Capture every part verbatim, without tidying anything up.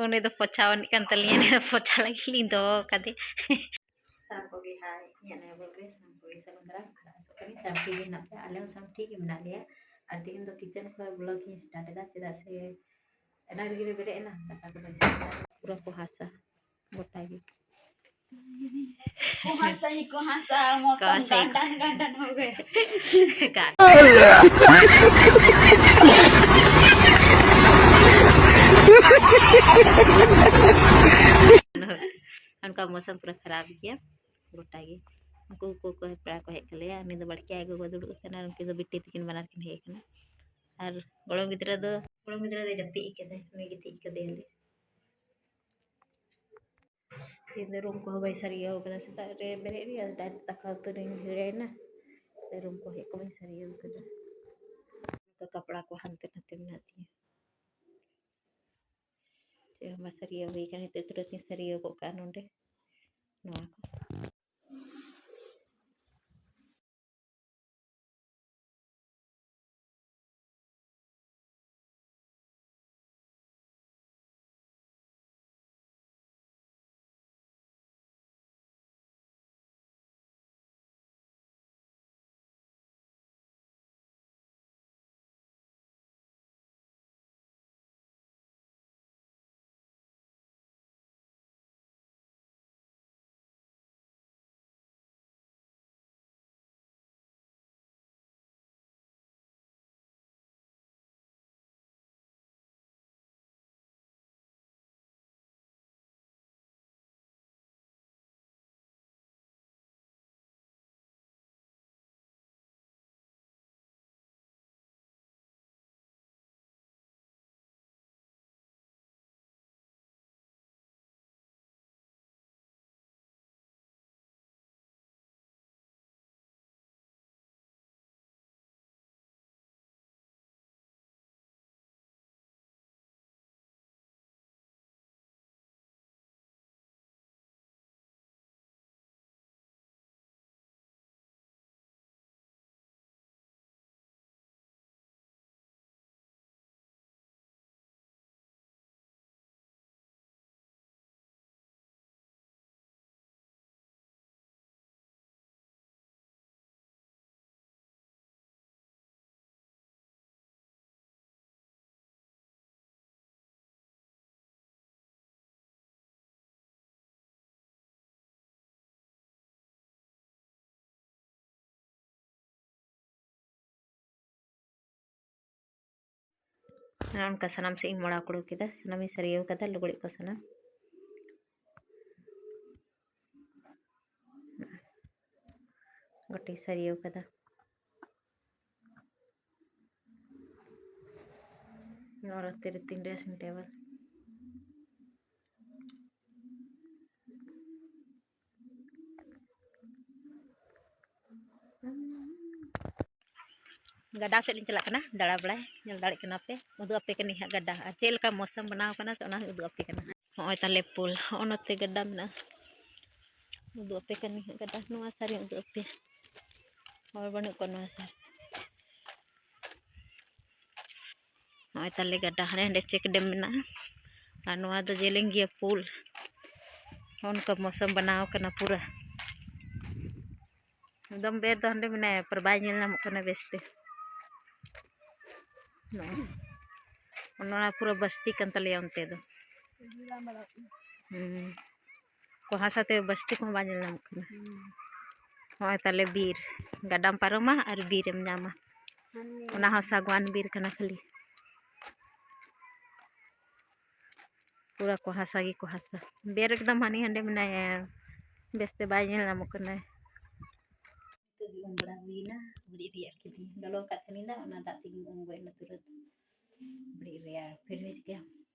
ᱩᱱᱤ ᱫᱚ ᱯᱚᱪᱷᱟᱣ ᱟᱹᱱᱤᱡ ᱠᱟᱱ ᱛᱟᱹᱞᱤᱧᱟ, ᱯᱚᱪᱷᱟ ᱞᱟᱹᱜᱤᱫ ᱞᱤᱧ ᱫᱚᱦᱚ ᱠᱟᱫᱮ᱾ ᱥᱟᱱᱟᱢ ᱠᱚᱜᱮ ᱦᱟᱭ, ᱤᱧᱟᱹᱜ ᱱᱤᱭᱟᱹ ᱵᱞᱚᱜ ᱨᱮ ᱥᱟᱱᱟᱢ ᱠᱚᱜᱮ ᱥᱟᱹᱜᱩᱱ ᱫᱟᱨᱟᱢ ᱟᱨ ᱟᱥᱚᱜ ᱠᱟᱹᱱᱟᱹᱧ ᱥᱟᱱᱟᱢ ᱴᱷᱤᱠ ᱜᱮ ᱦᱮᱱᱟᱜ ᱯᱮᱭᱟ᱾ ᱟᱞᱮ ᱦᱚᱸ ᱥᱟᱱᱟᱢ ᱴᱷᱤᱠ ᱜᱮ ᱢᱮᱱᱟᱜ ᱞᱮᱭᱟ᱾ ᱟᱨ ᱛᱮᱦᱮᱧ ᱫᱚ ᱠᱤᱪᱮᱱ ᱠᱷᱚᱱ ᱵᱞᱚᱜ ᱤᱧ ᱥᱴᱟᱨᱴ ᱮᱫᱟ, ᱪᱮᱫᱟᱜ ᱥᱮ ᱮᱱᱟᱝ ᱨᱮᱜᱮ ᱞᱮ ᱵᱮᱨᱮᱫ ᱮᱱᱟ, ᱫᱟᱠᱟ ᱠᱚᱫᱚ ᱤᱥᱤᱱ ᱮᱱᱟ᱾ ᱯᱩᱨᱟᱹ ᱠᱚ ᱦᱟᱥᱟ ᱜᱚᱴᱟ ᱜᱮ᱾ कुहासा ही कुहासा, मौसम कुहासा ही गांडन गांडन हो गया। ᱚᱱᱠᱟ ᱢᱳᱥᱚᱢ ᱯᱩᱨᱟᱹ ᱠᱷᱟᱨᱟᱯ ᱜᱮᱭᱟ ᱜᱚᱴᱟ ᱜᱮ᱾ ᱩᱱᱠᱩ ᱠᱚ, ᱠᱚ ᱯᱮᱲᱟ ᱠᱚ ᱦᱮᱡ ᱠᱟᱞᱮᱭᱟ, ᱩᱱᱤ ᱫᱚ ᱵᱟᱲᱠᱤ ᱟᱡ ᱜᱚᱜᱚ ᱫᱩᱲᱩᱵ ᱟᱠᱟᱱᱟ, ᱩᱱᱠᱤᱱ ᱫᱚ ᱵᱤᱴᱤ ᱛᱟᱹᱠᱤᱱ ᱵᱟᱱᱟᱨ ᱠᱤᱱ ᱦᱮᱡ ᱟᱠᱟᱱᱟ᱾ ᱟᱨ ᱜᱚᱲᱚᱢ ᱜᱤᱫᱽᱨᱟᱹ ᱫᱚ, ᱜᱚᱲᱚᱢ ᱜᱤᱫᱽᱨᱟᱹ ᱫᱚᱭ ᱡᱟᱹᱯᱤᱫ ᱟᱠᱟᱫᱟᱭ, ᱩᱱᱤ ᱜᱤᱛᱤᱡ ᱠᱟᱫᱮᱭᱟᱞᱮ᱾ ᱛᱮᱦᱮᱧ ᱫᱚ ᱨᱩᱢ ᱠᱚᱦᱚᱸ ᱵᱟᱭ ᱥᱟᱹᱨᱭᱟᱹᱣ ᱠᱟᱫᱟ, ᱥᱮᱛᱟᱜ ᱨᱮ ᱵᱮᱨᱮᱫ ᱨᱮᱭᱟᱜ ᱫᱟᱠᱟ ᱩᱛᱩ ᱨᱤᱧ ᱵᱷᱤᱲᱟᱹᱭᱮᱱᱟ, ᱨᱩᱢ ᱠᱚ ᱦᱮᱡ ᱠᱚ ᱵᱟᱹᱧ ᱥᱟᱹᱨᱭᱟᱹᱣ ᱠᱟᱫᱟ᱾ ᱠᱟᱯᱲᱟ ᱠᱚ ᱦᱟᱱᱛᱮ ᱱᱟᱛᱮ ᱢᱮᱱᱟᱜ ᱛᱤᱧᱟᱹ, ᱪᱮᱫ ᱦᱚᱸ ᱵᱟᱝ ᱥᱟᱹᱨᱭᱟᱹᱣ ᱦᱩᱭ ᱠᱟᱱᱟ᱾ ᱱᱤᱛᱚᱜ ᱛᱩᱨᱟᱹᱛ ᱤᱧ ᱥᱟᱹᱨᱭᱟᱹᱣ ᱜᱚᱫ ᱠᱟᱜᱼᱟ ᱱᱚᱰᱮ ᱱᱚᱣᱟ ᱠᱚ᱾ ᱚᱱᱠᱟ ᱥᱟᱱᱟᱢ ᱥᱮᱫ ᱤᱧ ᱢᱚᱲᱟ ᱠᱩᱲᱟᱹᱣ ᱠᱮᱫᱟ, ᱥᱟᱱᱟᱢᱤᱧ ᱥᱟᱹᱨᱭᱟᱹᱣ ᱠᱟᱫᱟ, ᱞᱩᱜᱽᱲᱤᱡ ᱠᱚ ᱥᱟᱱᱟᱢ ᱜᱚᱴᱟᱧ ᱥᱟᱹᱨᱭᱟᱹᱣ ᱠᱟᱫᱟ᱾ ᱱᱚᱣᱟ ᱨᱮ ᱛᱤᱨᱮ ᱛᱤᱱ dressing table᱾ ᱜᱟᱰᱟ ᱥᱮᱫ ᱞᱤᱧ ᱪᱟᱞᱟᱜ ᱠᱟᱱᱟ ᱫᱟᱬᱟ ᱵᱟᱲᱟᱭ, ᱧᱮᱞ ᱫᱟᱲᱮᱭᱟᱜ ᱠᱟᱱᱟ ᱯᱮ, ᱩᱫᱩᱜ ᱟᱯᱮ ᱠᱟᱹᱱᱟᱹᱧ ᱦᱟᱸᱜ ᱜᱟᱰᱟ, ᱟᱨ ᱪᱮᱫ ᱞᱮᱠᱟ ᱢᱳᱥᱚᱢ ᱵᱮᱱᱟᱣ ᱠᱟᱱᱟ ᱥᱮ ᱚᱱᱟ ᱦᱚᱸ ᱩᱫᱩᱜ ᱟᱯᱮ ᱠᱟᱱᱟ᱾ ᱱᱚᱜᱼᱚᱭ ᱛᱟᱞᱮ ᱯᱳᱞ, ᱦᱚᱸᱜᱼᱚ ᱱᱚᱛᱮ ᱜᱟᱰᱟ ᱢᱮᱱᱟᱜᱼᱟ, ᱩᱫᱩᱜ ᱟᱯᱮ ᱠᱟᱹᱱᱟᱹᱧ ᱦᱟᱸᱜ ᱜᱟᱰᱟ, ᱱᱚᱣᱟ ᱥᱟᱨᱤᱧ ᱩᱫᱩᱜ ᱟᱯᱮᱭᱟ, ᱦᱚᱲ ᱵᱟᱹᱱᱩᱜ ᱠᱚᱣᱟ ᱱᱚᱣᱟ ᱥᱟᱨ᱾ ᱱᱚᱜᱼᱚᱭ ᱛᱟᱞᱮ ᱜᱟᱰᱟ, ᱦᱟᱸᱰᱮ ᱦᱟᱸᱰᱮ check dam ᱢᱮᱱᱟᱜᱼᱟ, ᱟᱨ ᱱᱚᱣᱟ ᱫᱚ ᱡᱮᱞᱮᱧ ᱜᱮᱭᱟ ᱯᱳᱞ, ᱦᱚᱸᱜᱼᱚ ᱱᱚᱝᱠᱟ ᱢᱳᱥᱚᱢ ᱵᱮᱱᱟᱣ ᱠᱟᱱᱟ ᱯᱩᱨᱟᱹ᱾ ᱮᱠᱫᱚᱢ ᱵᱮᱨ ᱫᱚ ᱦᱟᱸᱰᱮ ᱢᱮᱱᱟᱭᱟ, ᱯᱟᱨ ᱵᱟᱭ ᱧᱮᱞ ᱧᱟᱢᱚᱜ ᱠᱟᱱᱟ ᱵᱮᱥᱛᱮ᱾ ᱱᱚᱜᱼᱚᱭ᱾ ᱚᱱᱟ ᱯᱩᱨᱟᱹ ᱵᱟᱥᱛᱤ ᱠᱟᱱ ᱛᱟᱞᱮᱭᱟ ᱚᱱᱛᱮ ᱫᱚ᱾ ᱦᱩᱸ᱾ ᱠᱚᱦᱟᱥᱟ ᱛᱮ ᱵᱟᱥᱛᱤ ᱠᱚᱦᱚᱸ ᱵᱟᱭ ᱧᱮᱞ ᱧᱟᱢᱚᱜ ᱠᱟᱱᱟ᱾ ᱦᱩᱸ᱾ ᱱᱚᱜᱼᱚᱭ ᱛᱟᱞᱮ ᱵᱤᱨ, ᱜᱟᱰᱟᱢ ᱯᱟᱨᱚᱢᱟ ᱟᱨ ᱵᱤᱨ ᱮᱢ ᱧᱟᱢᱟ᱾ ᱦᱟᱱᱮ᱾ ᱚᱱᱟ ᱦᱚᱸ ᱥᱟᱜᱣᱟᱱ ᱵᱤᱨ ᱠᱟᱱᱟ ᱠᱷᱟᱹᱞᱤ᱾ ᱯᱩᱨᱟᱹ ᱠᱚᱦᱟᱥᱟ ᱜᱮ ᱠᱚᱦᱟᱥᱟ᱾ ᱵᱮᱨ ᱮᱠᱫᱚᱢ ᱦᱟᱹᱱᱤ ᱦᱟᱸᱰᱮ ᱢᱮᱱᱟᱭᱟ, ᱵᱮᱥᱛᱮ ᱵᱟᱭ ᱧᱮᱞ ᱧᱟᱢᱚᱜ ᱠᱟᱱᱟᱭ᱾ ᱱᱤᱛᱚᱜ ᱜᱮ ᱩᱢ ᱵᱟᱲᱟ ᱦᱩᱭᱱᱟ, ᱵᱩᱲᱤ ᱨᱮᱭᱟᱜ ᱠᱤᱫᱤᱧ᱾ ᱞᱚᱞᱚ ᱠᱟᱜ ᱛᱟᱦᱮᱱᱤᱧ ᱫᱟᱜ, ᱚᱱᱟ ᱫᱟᱜ ᱛᱮᱜᱮᱧ ᱩᱢ ᱜᱚᱡ ᱮᱱᱟ ᱛᱩᱨᱟᱹᱛ᱾ ᱵᱩᱲᱤ ᱨᱮᱭᱟᱜ ᱯᱷᱤᱨ ᱦᱚᱸ ᱪᱤᱠᱟᱹᱭᱟᱢ,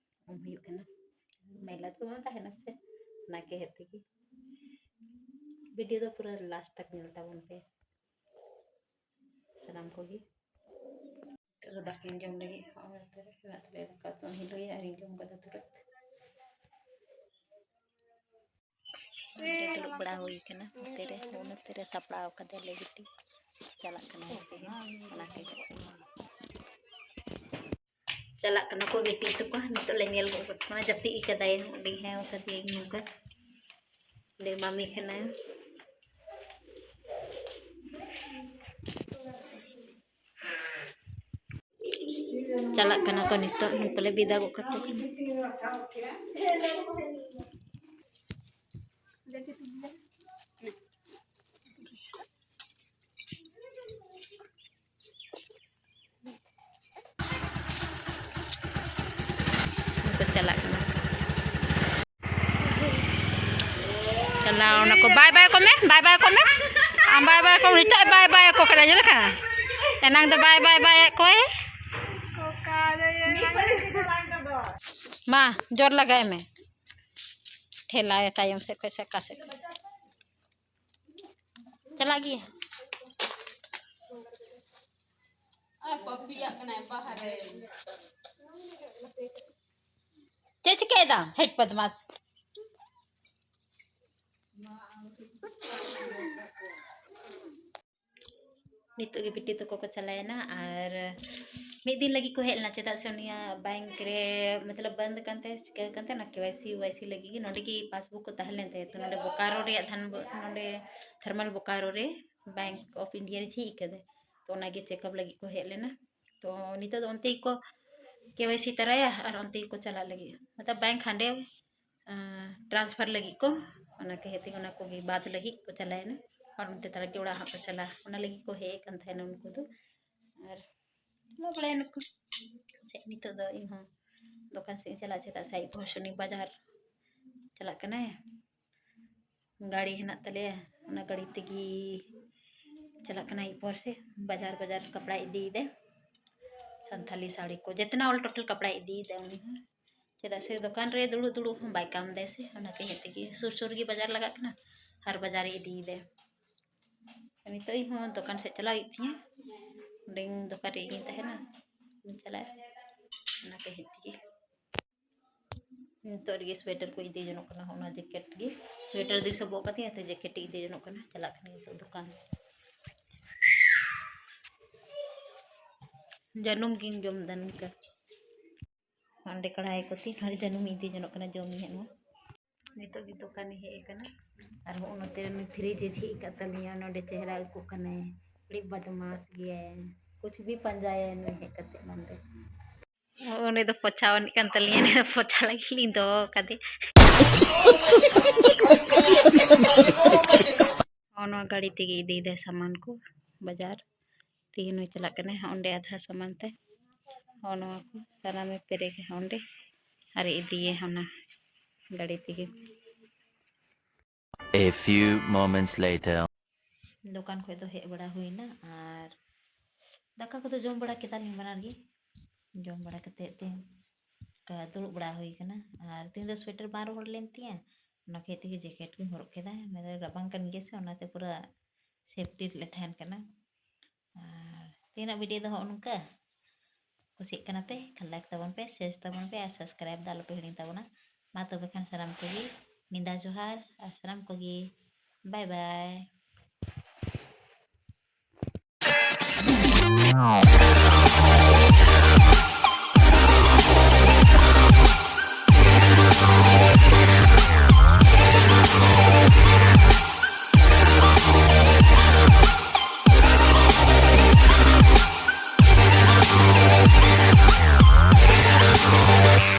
ᱩᱢ ᱦᱩᱭᱩᱜ ᱠᱟᱱᱟ᱾ ᱢᱟᱭᱞᱟ ᱠᱚ ᱵᱟᱝ ᱛᱟᱦᱮᱱᱟ ᱥᱮ, ᱚᱱᱟ ᱠᱮᱦᱮ ᱛᱮᱜᱮ᱾ video ᱫᱚ ᱯᱩᱨᱟᱹ last ᱛᱟᱠ ᱧᱮᱞ ᱛᱟᱵᱚᱱ ᱯᱮ᱾ ᱥᱟᱱᱟᱢ ᱠᱚᱜᱮ᱾ ᱱᱤᱛᱚᱜ ᱫᱚ ᱫᱟᱠᱟᱧ ᱡᱚᱢ ᱞᱟᱹᱜᱤᱫ᱾ ᱦᱚᱸᱜᱼᱚᱭ ᱱᱚᱛᱮ ᱨᱮ ᱢᱮᱱᱟᱜ ᱛᱟᱞᱮᱭᱟ ᱫᱟᱠᱟ ᱩᱛᱩ, ᱩᱱᱤ ᱞᱟᱹᱭᱟ ᱟᱨᱤᱧ ᱡᱚᱢ ᱠᱟᱫᱟ ᱛᱩᱨᱟᱹᱛ᱾ ᱱᱚᱛᱮ ᱫᱩᱲᱩᱵ ᱵᱟᱲᱟ ᱦᱩᱭ ᱠᱟᱱᱟ, ᱱᱚᱛᱮ ᱨᱮ, ᱱᱚᱛᱮ ᱨᱮ ᱥᱟᱯᱲᱟᱣ ᱠᱟᱫᱟᱞᱮ ᱵᱤᱴᱤ, ᱪᱟᱞᱟᱜ ᱠᱟᱱᱟ ᱛᱮᱦᱮᱧ, ᱚᱱᱟᱛᱮ ᱪᱟᱞᱟᱜ ᱠᱟᱱᱟ ᱠᱚ ᱵᱤᱴᱤ ᱛᱟᱠᱚ᱾ ᱱᱤᱛᱚᱜ ᱞᱮ ᱧᱮᱞ ᱜᱚᱫ ᱠᱟᱜ ᱠᱟᱱᱟ, ᱡᱟᱹᱯᱤᱫ ᱠᱟᱫᱟᱭ, ᱚᱸᱰᱮ ᱦᱮᱸ ᱠᱟᱫᱮᱭᱟᱹᱧ ᱱᱚᱝᱠᱟ᱾ ᱞᱟᱹᱭ ᱢᱟᱢᱤ ᱠᱟᱱᱟᱭ᱾ ᱪᱟᱞᱟᱜ ᱠᱟᱱᱟ ᱠᱚ ᱱᱤᱛᱚᱜ, ᱱᱩᱠᱩ ᱞᱮ ᱵᱤᱫᱟ ᱜᱚᱫ ᱠᱟᱠᱚ ᱠᱟᱱᱟ᱾ ᱪᱟᱞᱟᱜ ᱠᱟᱱᱟ᱾ ᱪᱟᱞᱟᱣ ᱱᱟᱠᱚ᱾ ᱵᱟᱭ ᱵᱟᱭ ᱠᱚ ᱢᱮ, ᱵᱟᱭ ᱵᱟᱭ ᱠᱚ ᱢᱮ᱾ ᱟᱢ ᱵᱟᱭ ᱵᱟᱭ ᱠᱚ, ᱱᱤᱛᱚᱜ ᱵᱟᱭ ᱵᱟᱭ ᱠᱚ ᱠᱟᱱᱟ, ᱧᱮᱞ ᱠᱟᱱᱟ? ᱮᱱᱟᱝ ᱫᱚ ᱵᱟᱭ ᱵᱟᱭ ᱵᱟᱭ ᱮᱫ ᱠᱚᱭ᱾ ᱢᱟ, ᱡᱳᱨ ᱞᱟᱜᱟᱭ ᱢᱮ᱾ ᱴᱷᱮᱞᱟᱭ ᱛᱟᱭᱚᱢ ᱥᱮᱫ ᱠᱷᱚᱱ ᱥᱮ ᱚᱠᱟ ᱥᱮᱫ ᱠᱷᱚᱱ᱾ ᱪᱟᱞᱟᱜ ᱜᱮᱭᱟ᱾ ᱟᱨ ᱯᱟᱯᱤᱭᱟᱜ ᱠᱟᱱᱟᱭ ᱵᱟᱦᱨᱮ᱾ ᱪᱮᱫ ᱪᱤᱠᱟᱹᱭᱮᱫᱟ? ᱦᱮᱴ ᱵᱚᱫᱢᱟᱥ᱾ ᱱᱤᱛᱚᱜ ᱜᱮ ᱵᱤᱴᱤ ᱛᱟᱠᱚ ᱠᱚ ᱪᱟᱞᱟᱣᱮᱱᱟ, ᱟᱨ ᱢᱤᱫ ᱫᱤᱱ ᱞᱟᱹᱜᱤᱫ ᱠᱚ ᱦᱮᱡ ᱞᱮᱱᱟ᱾ ᱪᱮᱫᱟᱜ ᱥᱮ ᱩᱱᱤᱭᱟᱜ ᱵᱮᱝᱠ ᱨᱮ, ᱢᱚᱛᱞᱚᱵ, ᱵᱚᱱᱫ ᱠᱟᱱ ᱛᱟᱭᱟ, ᱪᱤᱠᱟᱹ ᱠᱟᱱ ᱛᱟᱭᱟ, ᱚᱱᱟ ᱠᱮ ᱣᱟᱭ ᱥᱤ ᱣᱟᱭ ᱥᱤ ᱞᱟᱹᱜᱤᱫ ᱜᱮ ᱱᱚᱸᱰᱮ ᱜᱮ ᱯᱟᱥᱵᱩᱠ ᱠᱚ ᱛᱟᱦᱮᱸ ᱞᱮᱱ ᱛᱟᱭᱟ᱾ ᱛᱚ ᱱᱚᱸᱰᱮ ᱵᱳᱠᱟᱨᱳ ᱨᱮᱭᱟᱜ ᱫᱷᱟᱱ, ᱱᱚᱸᱰᱮ ᱛᱷᱟᱨᱢᱟᱞ ᱵᱳᱠᱟᱨᱳ ᱨᱮ ᱵᱮᱝᱠ ᱚᱯᱷ ᱤᱱᱰᱤᱭᱟ ᱨᱮ ᱡᱷᱤᱡ ᱠᱟᱫᱟᱭ᱾ ᱛᱚ ᱚᱱᱟᱜᱮ ᱪᱮᱠᱟᱯ ᱞᱟᱹᱜᱤᱫ ᱠᱚ ᱦᱮᱡ ᱞᱮᱱᱟ᱾ ᱛᱚ ᱱᱤᱛᱚᱜ ᱫᱚ ᱚᱱᱛᱮ ᱜᱮᱠᱚ ᱠᱮ ᱣᱟᱭ ᱥᱤ ᱛᱟᱨᱟᱭᱟ ᱟᱨ ᱚᱱᱛᱮ ᱜᱮᱠᱚ ᱪᱟᱞᱟᱜ ᱞᱟᱹᱜᱤᱫ, ᱢᱚᱛᱞᱚᱵ ᱵᱮᱝᱠ ᱦᱟᱸᱰᱮ ᱴᱨᱟᱱᱥᱯᱷᱟᱨ ᱞᱟᱹᱜᱤᱫ ᱠᱚ, ᱚᱱᱟ ᱠᱚ ᱦᱮᱡ ᱛᱮᱜᱮ ᱚᱱᱟ ᱠᱚᱜᱮ ᱵᱟᱫ ᱞᱟᱹᱜᱤᱫ ᱠᱚ ᱪᱟᱞᱟᱣᱮᱱᱟ᱾ ᱟᱨ ᱚᱱᱛᱮ ᱛᱟᱲᱟᱠᱤ ᱚᱲᱟᱜ ᱦᱟᱸᱜ ᱠᱚ ᱪᱟᱞᱟᱜᱼᱟ, ᱚᱱᱟ ᱞᱟᱹᱜᱤᱫ ᱠᱚ ᱦᱮᱡ ᱟᱠᱟᱱ ᱛᱟᱦᱮᱱᱟ ᱩᱱᱠᱩ ᱫᱚ᱾ ᱟᱨ ᱪᱟᱞᱟᱣ ᱵᱟᱲᱟᱭᱮᱱᱟᱠᱚ᱾ ᱪᱮᱫ, ᱱᱤᱛᱚᱜ ᱫᱚ ᱤᱧ ᱦᱚᱸ ᱫᱚᱠᱟᱱ ᱥᱮᱫ ᱤᱧ ᱪᱟᱞᱟᱜᱼᱟ, ᱪᱮᱫᱟᱜ ᱥᱮ ᱟᱡ ᱵᱚᱦᱚ ᱥᱩᱱᱤ ᱵᱟᱡᱟᱨ ᱪᱟᱞᱟᱜ ᱠᱟᱱᱟᱭ᱾ ᱜᱟᱹᱲᱤ ᱦᱮᱱᱟᱜ ᱛᱟᱞᱮᱭᱟ, ᱚᱱᱟ ᱜᱟᱹᱲᱤ ᱛᱮᱜᱮ ᱪᱟᱞᱟᱜ ᱠᱟᱱᱟᱭ ᱯᱚᱨ ᱥᱮ ᱵᱟᱡᱟᱨ, ᱵᱟᱡᱟᱨ ᱠᱟᱯᱲᱟ ᱤᱫᱤᱭᱮᱫᱟᱭ, ᱥᱟᱱᱛᱷᱟᱞᱤ ᱥᱟᱹᱲᱤ ᱠᱚ, ᱡᱮᱛᱱᱟ all total ᱠᱟᱯᱲᱟ ᱤᱫᱤᱭᱮᱫᱟᱭ ᱩᱱᱤ ᱦᱚᱸ᱾ ᱪᱮᱫᱟᱜ ᱥᱮ ᱫᱚᱠᱟᱱ ᱨᱮ ᱫᱩᱲᱩᱵ ᱫᱩᱲᱩᱵ ᱦᱚᱸ ᱵᱟᱭ ᱠᱟᱢ ᱫᱟᱭ ᱥᱮ, ᱚᱱᱟ ᱠᱚ ᱦᱮᱡ ᱛᱮᱜᱮ ᱥᱩᱨ ᱥᱩᱨ ᱜᱮ ᱵᱟᱡᱟᱨ ᱞᱟᱜᱟᱜ ᱠᱟᱱᱟ, ᱟᱨ ᱵᱟᱡᱟᱨ ᱨᱮ ᱤᱫᱤᱭᱮᱫᱟᱭ᱾ ᱱᱤᱛᱚᱜ ᱤᱧ ᱦᱚᱸ ᱫᱚᱠᱟᱱ ᱥᱮᱫ ᱪᱟᱞᱟᱣ ᱦᱩᱭᱩᱜ ᱛᱤᱧᱟᱹ, ᱚᱸᱰᱮ ᱫᱚᱠᱟᱱ ᱨᱮ ᱤᱧᱤᱧ ᱛᱟᱦᱮᱱᱟ, ᱤᱧ ᱪᱟᱞᱟᱜᱼᱟ, ᱚᱱᱟ ᱠᱚ ᱦᱮᱡ ᱛᱮᱜᱮ᱾ ᱱᱤᱛᱚᱜ ᱨᱮᱜᱮ ᱥᱳᱭᱮᱴᱟᱨ ᱠᱚ ᱤᱫᱤ ᱡᱚᱱᱚᱜ ᱠᱟᱱᱟ, ᱚᱱᱟ ᱡᱮᱠᱮᱴ ᱜᱮ, ᱥᱳᱭᱮᱴᱟᱨ ᱫᱚᱧ ᱥᱚᱵᱚᱜ ᱠᱟᱫᱮᱭᱟ, ᱛᱚ ᱡᱮᱠᱮᱴ ᱤᱫᱤ ᱡᱚᱱᱚᱜ ᱠᱟᱱᱟ, ᱪᱟᱞᱟᱜ ᱠᱟᱱᱟ ᱱᱤᱛᱚᱜ ᱫᱚᱠᱟᱱ᱾ ᱡᱟᱹᱱᱩᱢ ᱜᱤᱧ ᱡᱚᱢ ᱮᱫᱟ ᱱᱤᱝᱠᱟᱹ᱾ ᱚᱸᱰᱮ ᱠᱟᱲᱟᱭ ᱠᱚ ᱛᱤᱱ ᱦᱚᱲ ᱡᱟᱹᱱᱩᱢ ᱤᱫᱤ ᱡᱚᱱᱚᱜ ᱠᱟᱱᱟ, ᱡᱚᱢ ᱤᱧ ᱦᱟᱸᱜ ᱱᱚᱣᱟ᱾ ᱱᱤᱛᱚᱜ ᱜᱮ ᱫᱚᱠᱟᱱᱮ ᱦᱮᱡ ᱟᱠᱟᱱᱟ᱾ ᱟᱨ ᱦᱚᱸᱜᱼᱚ ᱱᱚᱛᱮ ᱨᱮ ᱱᱩᱭ ᱯᱷᱨᱤᱡᱽ ᱮ ᱡᱷᱤᱡ ᱟᱠᱟᱫ ᱛᱟᱞᱤᱧᱟ, ᱱᱚᱰᱮ ᱪᱮᱦᱨᱟ ᱟᱹᱭᱠᱟᱹᱜ ᱠᱟᱱᱟᱭ᱾ ᱟᱹᱰᱤ ᱵᱟᱫᱢᱟᱥ ᱜᱮᱭᱟᱭ, ᱠᱩᱪ ᱵᱷᱤ ᱯᱟᱸᱡᱟᱭᱟᱭ ᱱᱩᱭ ᱦᱮᱡ ᱠᱟᱛᱮ ᱱᱚᱰᱮ᱾ ᱩᱱᱤ ᱫᱚ ᱯᱚᱪᱷᱟᱣ ᱟᱹᱱᱤᱡ ᱠᱟᱱ ᱛᱟᱹᱞᱤᱧᱟ, ᱯᱚᱪᱷᱟ ᱞᱟᱹᱜᱤᱫ ᱞᱤᱧ ᱫᱚᱦᱚ ᱠᱟᱫᱮ᱾ ᱦᱚᱸ, ᱱᱚᱣᱟ ᱜᱟᱹᱲᱤ ᱛᱮᱜᱮ ᱤᱫᱤᱭᱮᱫᱟᱭ ᱥᱟᱢᱟᱱ ᱠᱚ ᱵᱟᱡᱟᱨ᱾ ᱛᱮᱦᱮᱧ ᱦᱚᱸ ᱪᱟᱞᱟᱜ ᱠᱟᱱᱟᱭ ᱦᱚᱸ ᱚᱸᱰᱮ ᱟᱫᱷᱟ ᱥᱟᱢᱟᱱ ᱛᱮ᱾ ᱦᱚᱸ, ᱱᱚᱣᱟ ᱠᱚ ᱥᱟᱱᱟᱢᱮ ᱯᱮᱨᱮᱜᱟ ᱦᱚᱸ ᱚᱸᱰᱮ᱾ ᱟᱨᱮ ᱤᱫᱤᱭᱮ ᱚᱱᱟ ᱜᱟᱹᱰᱤ ᱛᱮᱜᱮ᱾ A few moments later. ᱫᱚᱠᱟᱱ ᱠᱷᱚᱱ ᱫᱚ ᱦᱮᱡ ᱵᱟᱲᱟ ᱦᱩᱭᱱᱟ ᱟᱨ ᱫᱟᱠᱟ ᱠᱚᱫᱚ ᱡᱚᱢ ᱵᱟᱲᱟ ᱠᱮᱫᱟᱞᱤᱧ ᱵᱟᱱᱟᱨ ᱜᱮ᱾ ᱡᱚᱢ ᱵᱟᱲᱟ ᱠᱟᱛᱮᱫ ᱛᱮᱦᱮᱧ ᱫᱩᱲᱩᱵ ᱵᱟᱲᱟ ᱦᱩᱭ ᱠᱟᱱᱟ᱾ ᱟᱨ ᱛᱮᱦᱮᱧ ᱫᱚ ᱥᱳᱭᱮᱴᱟᱨ ᱵᱟᱝ ᱨᱚᱦᱚᱲ ᱞᱮᱱ ᱛᱤᱧᱟᱹ, ᱚᱱᱟ ᱠᱷᱟᱹᱛᱤᱨ ᱛᱮᱜᱮ ᱡᱮᱠᱮᱴ ᱠᱚᱧ ᱦᱚᱨᱚᱜ ᱠᱮᱫᱟ᱾ ᱢᱮᱱᱫᱚ ᱨᱟᱵᱟᱝ ᱠᱟᱱ ᱜᱮᱭᱟ ᱥᱮ, ᱚᱱᱟᱛᱮ ᱯᱩᱨᱟᱹ ᱥᱮᱯᱴᱤ ᱨᱮᱞᱮ ᱛᱟᱦᱮᱱ ᱠᱟᱱᱟ᱾ ᱟᱨ ᱛᱮᱦᱮᱧᱟᱜ ᱵᱷᱤᱰᱤᱭᱳ ᱫᱚ ᱦᱚᱸᱜᱼᱚ ᱱᱚᱝᱠᱟ᱾ ᱠᱩᱥᱤᱜ ᱠᱟᱱᱟ ᱯᱮ ᱠᱷᱟᱱ ᱞᱟᱭᱤᱠ ᱛᱟᱵᱚᱱ ᱯᱮ, ᱥᱮᱭᱟᱨ ᱛᱟᱵᱚᱱ ᱯᱮ ᱟᱨ ᱥᱟᱵᱥᱠᱨᱟᱭᱤᱵ ᱫᱚ ᱟᱞᱚᱯᱮ ᱦᱤᱲᱤᱧ ᱛᱟᱵᱚᱱᱟ᱾ ᱢᱟ ᱛᱚᱵᱮ ᱠᱷᱟᱱ ᱥᱟᱱᱟᱢ ᱠᱚᱜᱮ ᱧᱤᱫᱟ ᱡᱚᱦᱟᱨ ᱟᱨ ᱥᱟᱱᱟᱢ ᱠᱚᱜᱮ ᱵᱟᱭ ᱵᱟᱭ᱾